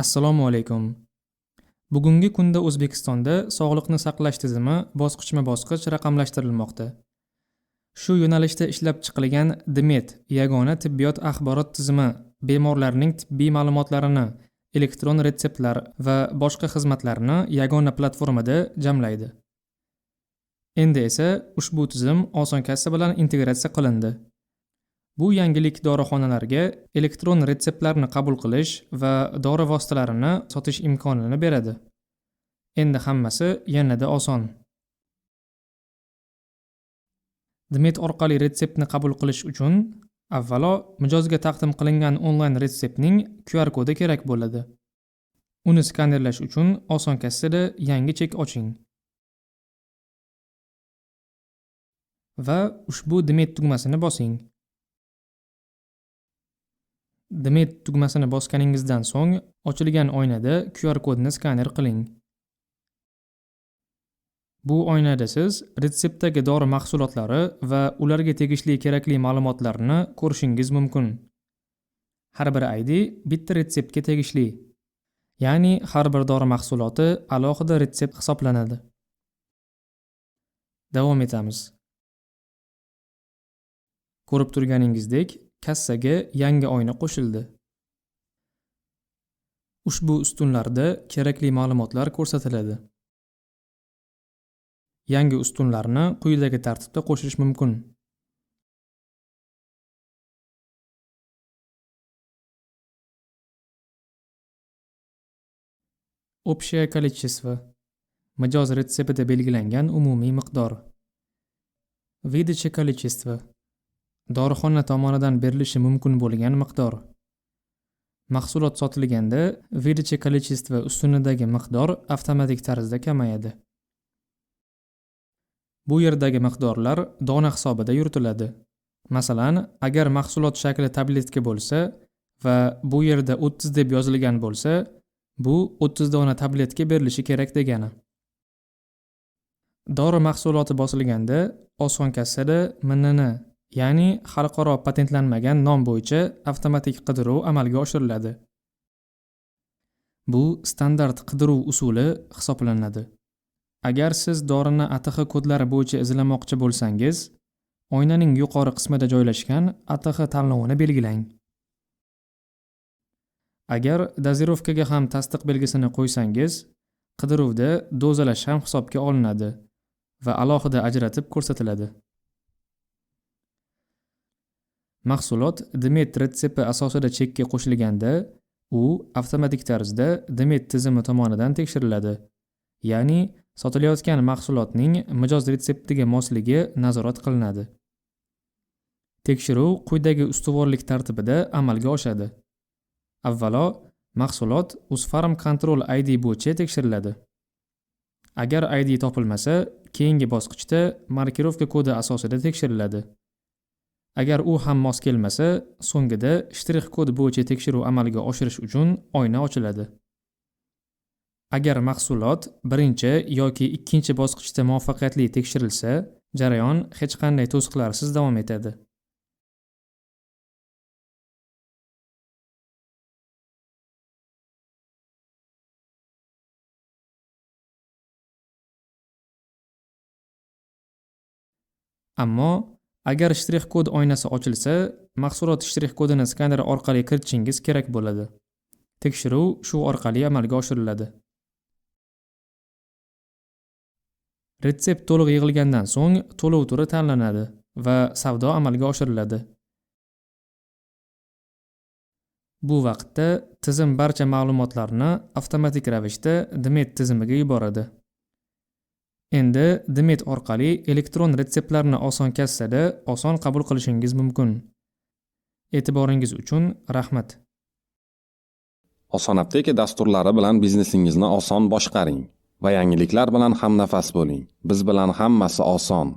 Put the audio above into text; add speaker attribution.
Speaker 1: Assalomu alaykum. Bugungi kunda O'zbekistonda sog'liqni saqlash tizimi bosqichma-bosqich raqamlashtirilmoqda. Shu yo'nalishda ishlab chiqilgan DMED yagona tibbiyot axborot tizimi bemorlarning tibbiy ma'lumotlarini, elektron retseptlar va boshqa xizmatlarni yagona platformada jamlaydi. Endi esa ushbu tizim oson kassa bilan integratsiya qilindi. Bu yangilik dorixonalarga elektron retseptlarni qabul qilish va dori vositalarini sotish imkonini beradi. Endi hammasi yanada oson. DMED orqali retseptni qabul qilish uchun avvalo mijozga taqdim qilingan onlayn retseptning QR kodi kerak bo'ladi. Uni skanerlash uchun oson kassada yangi chek oching. Va ushbu DMED tugmasini bosing. DMED tugmasini bosganingizdan so'ng ochilgan oynada QR kodni skaner qiling. Bu oynada siz retseptdagi dori mahsulotlari va ularga tegishli kerakli ma'lumotlarni ko'rishingiz mumkin. Har bir ID bitta retseptga tegishli. Ya'ni har bir dori mahsuloti alohida retsept hisoblanadi. Davom etamiz. Ko'rib turganingizdek, kassaga yangi oyna qo'shildi. Ushbu ustunlarda kerakli ma'lumotlar ko'rsatiladi. Yangi ustunlarni quyidagi tartibda qo'shish mumkin. Общее количество. Mijoz retseptida belgilangan umumiy miqdor. Выдача количество. Dorixona tomonidan berilishi mumkin bo'lgan miqdor. Mahsulot sotilganda выдача количество ustunidagi miqdor avtomatik tarzda kamayadi. Bu yerdagi miqdorlar dona hisobida yuritiladi. Masalan, agar mahsulot shakli tabletka bo'lsa va bu yerda 30 deb yozilgan bo'lsa, bu 30 dona tabletka berilishi kerak degani. Dori mahsuloti bosilganda oson kassada MNN, ya'ni xalqaro patentlanmagan nom bo'yicha avtomatik qidiruv amalga oshiriladi. Bu standart qidiruv usuli hisoblanadi. Agar siz dorini ATX kodlari bo'yicha izlamoqchi bo'lsangiz, oynaning yuqori qismida joylashgan ATX tanlovini belgilang. Agar dozirovkaga ham tasdiq belgisini qo'ysangiz, qidiruvda dozalash ham hisobga olinadi va alohida ajratib ko'rsatiladi. Mahsulot DMED retsepti asosida chekka qo'shilganda, u avtomatik tarzda DMED tizimi tomonidan tekshiriladi. Ya'ni sotilayotgan mahsulotning mijoz retseptiga mosligi nazorat qilinadi. Tekshiruv quyidagi ustuvorlik tartibida amalga oshadi. Avvalo, mahsulot Uzpharm Control ID bo'yicha tekshiriladi. Agar ID topilmasa, keyingi bosqichda markirovka kodi asosida tekshiriladi. Agar u ham mos kelmasa, so'ngida shtrix kod bo'yicha tekshiruv amalga oshirish uchun oyna ochiladi. Agar mahsulot birinchi yoki ikkinchi bosqichda muvaffaqiyatli tekshirilsa, jarayon hech qanday to'siqlarsiz davom etadi. Ammo agar shtrix kod oynasi ochilsa, mahsulot shtrix kodini skaner orqali kiritishingiz kerak bo'ladi. Tekshiruv shu orqali amalga oshiriladi. Retsept to'liq yig'ilgandan so'ng to'lov turi tanlanadi va savdo amalga oshiriladi. Bu vaqtda tizim barcha ma'lumotlarni avtomatik ravishda DMED tizimiga yuboradi. Endi DMED orqali elektron retseptlarni oson kassada oson qabul qilishingiz mumkin. E'tiboringiz uchun rahmat.
Speaker 2: Oson apteka dasturlari bilan biznesingizni oson boshqaring va yangiliklar bilan hamnafas bo'ling. Biz bilan hammasi oson.